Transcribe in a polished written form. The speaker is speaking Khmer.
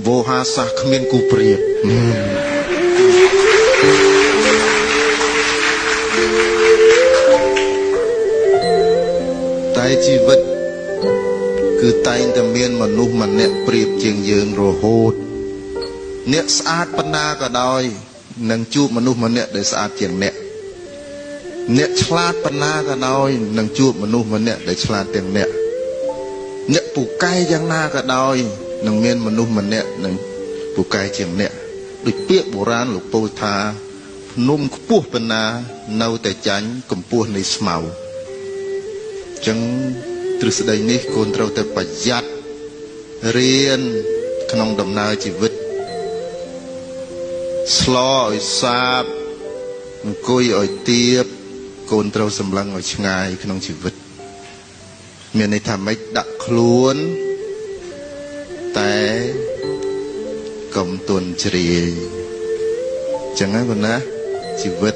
វោហាសាសគ្មានគូប្រៀបតែជីវិតគឺតែងតែមានមនុស្សម្នាក់ប្រៀបជាងយើងរហូតអ្នកស្អាតប៉ុណ្ណាក៏ដោយនឹងជួបមនុស្សម្នាក់ដែលស្អាតជាងអ្នកអ្នកឆ្លាតប៉ុណ្ណាក៏ដោយនឹងជួបមនុស្សម្នាក់ដែលឆ្លាតជាងអ្នកអ្នកពូកែយ៉ាងណាក៏ដោយនឹងមានមនុស្សម្នាក់នឹងពូកែជាងអ្នកដូចពាក្យបុរាណលោកពោលថាភ្នំខ្ពស់ប៉ុណ្ណានៅតែចាញ់កម្ពស់នៃស្មៅចឹងទ្រឹស្ដីនេះកូនត្រូវតែប្រយ័ត្នរៀនក្នុងដំណើរជីវិតស្លឲ្យសាបអង្គុយឲ្យទៀបកូនត្រូវសម្លឹងឲ្យឆ្ងាយក្នុងជីវិតមានន័យថាម៉េចដាក់ខ្លួនតែកុំទន់ជ្រាយចឹងណាកូនណាជីវិត